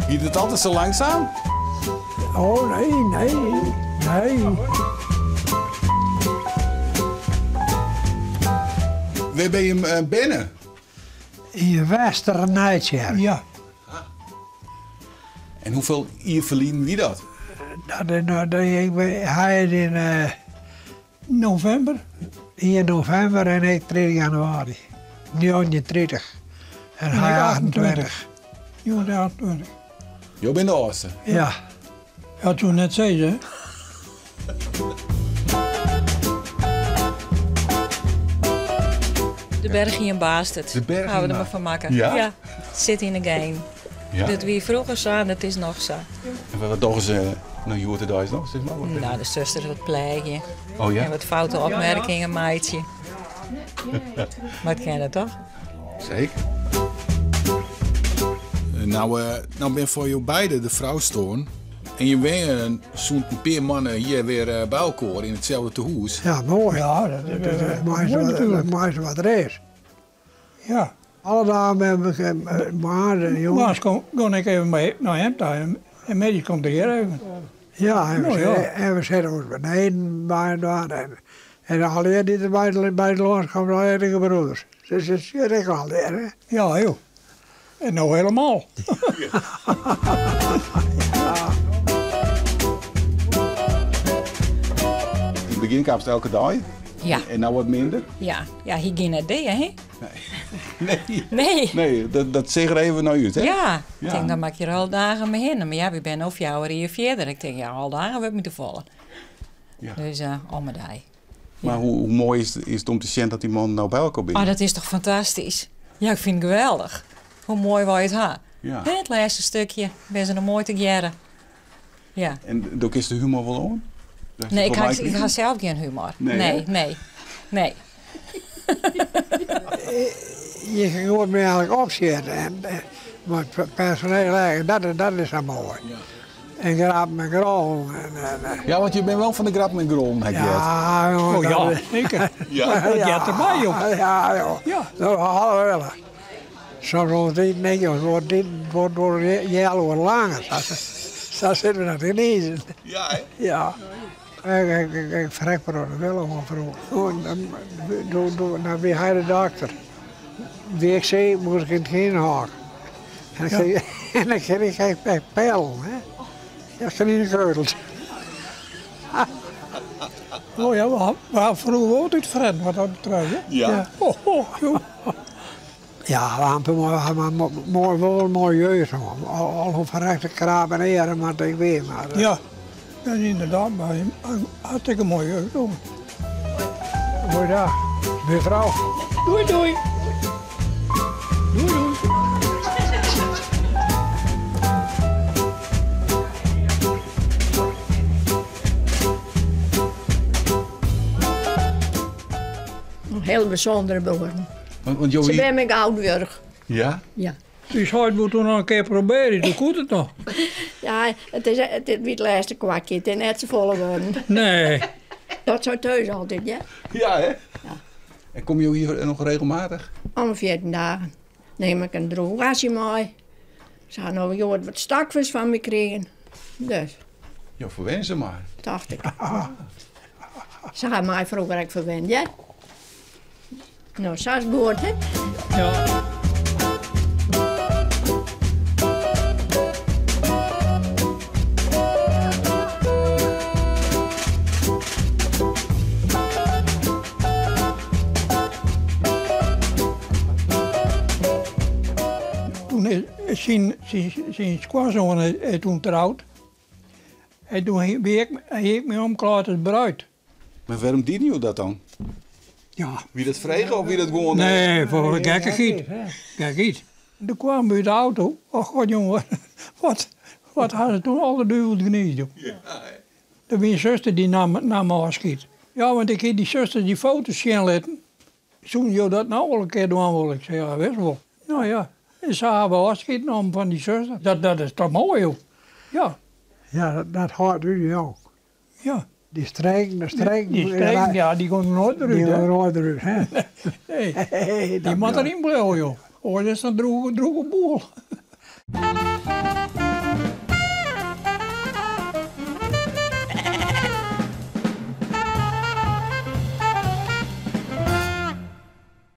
Giet it altyd sa langsaam? Oh nee, nee, nee. Wêr binne jim berne? Yn Westernijtsjerk. Ja. En hoefolle jier ferlyn wie dat? Dat is no, hy is yn Novimber. 1 novimber en ik 30 januari. 1930. En hy 28. 1928. Jo binne de âldste? Ja. Ja, soe net sizze, hè? De berch yn Baastert. De berch Hawwe we der mar fan makke. Ja? Ja. Sit yn de genen. Ja. Dat wie froeger sa en dat is noch sa. En wat dogge se no hjoed-de-deis noch? Sis mar? Nou, de suster wat pleagje. Oh ja? En wat foute opmerkingen meitsje. Mar it kin it toch? Seker. Nou, nou bin foar jo beide de frou stoarn. En je wenje sûnt in pear moanne hjir wer by elkoar yn itselde tehûs. Ja, moai. Ja, dat is is it moai natuerlik. Moaiste wat der is. Ja. Alle dagen bin we moarns en jûns. Moarns kom gean ik even mei nei him ta en middeis komt er hjir even. Ja, en we sitte oars beneden byinoar en en allegear dy't der by by lâns komme, allegear de gebroeders. Se sitte ek allegear, hè? Ja, joh. En no helemaal. Yn it begjin kaamst elke dei. Ja. En no wat minder? Ja, ja hy gie net dea, hè? Nee. Nee. Nee, dat seach der even nei út, hè? Ja. Ik tink, dan moat ik hjir al dagen mei hinne. Mar ja, wy binne no 4 jier fierder. Ik tink, ja, al dagen wurdt my te folle. Ja. Dus om 'e dei. Mar hoe moai is it om te sjen dat dy mannen no by elkoar binne? Oh, dat is toch fantastysk. Ja, ik fyn it geweldich. Hoe moai wy it ha. Ja. It lêste stikje binne se noch moai tegearre. Ja. En do kinst de humor wol oan? Nee, ik ha sels gjin humor. Nee, nee, nee. nee. Je kin goed mei elk opsjitte en mei it personeel ek, dat is sa moai. En grappen en grollen. Ja, want je binne wel fan de grappen en grollen, ha ik heard. Ja, oh ja, zeker. Ja. Dat heart derby, joh. Ja, joh. Ja. Dat ha we willen. Soms wol it iten ek, want it iten wurdt wol healoere langer. Sa sitte we noch te gnizen. Ja, hè? Ja. Ik frek foar de wille oan froeger. Doe wie hy de dokter. Wie ik siik, moast ik yn it hinehok. En dan krige ik ek pillen, hè. Ja, kaninekeutels. Oh ja, we ha froeger altyd fretten wat dat betreft, hè. Ja. Ho, ho, joh. Ja, we ha moai wol in moaie jeugd hân. Al hoe ferrekte kraap en earm moat ik wie, mar. Ja, dat is ynderdaad mar hartstikke moaie jeugd hân. Goeiedag, mefrou. Doei doei. Doei doei. In hiel bysûndere buorren. Want jo Se binne my goud wurdich. Ja? Ja. Us heit woe toen noch in kear probearje, doe koe it noch. Ja, it is it wie it lêste kwakje, it is net safolle wurden. Nee. Dat sei thús altyd, ja. Ja, hè? Ja. En komme jo hjir noch regelmatich? Om de 14 dagen nim ik in droech waskje mei. Se ha no hjoed wat stokfisk fan my krigen. Dus. Jo ferwenne se mar. Tocht ik. Se ha my froeger ek ferwend, hear. No, sa is goed, hè? Ja. Toen is syn skoansoan is toen troud. En toen wie ik, hie ik my omklaaid as bruid. Mar wêrom dienen jo dat dan? Ja. Wie dat frege of wie dat gewoan... Nee, foar de gekkichheid. Gekkichheid. Doe kwamen we út de auto. Och god jonge, wat, wat ha se toen al de duvel gniisd, joh. Der wie in suster dy naam, naam ôfskied. Ja, want ik hie dy suster dy foto's sjen litten. Soenen jo dat no wol in kear dwaan wolle? Ik sei, ja, wis wol. No ja, en sa ha we ôfskied nommen fan dy suster. Dat, dat is toch moai, joh. Ja. Ja, dat hâldt út jong. Ja. Dy streken, de streken. Dy streken, ja, dy gean der noait wer út. Dy gean der noait wer út, hè? Nee, dy moat deryn bliuwe, joh. Oars is it in drûge, drûge boel.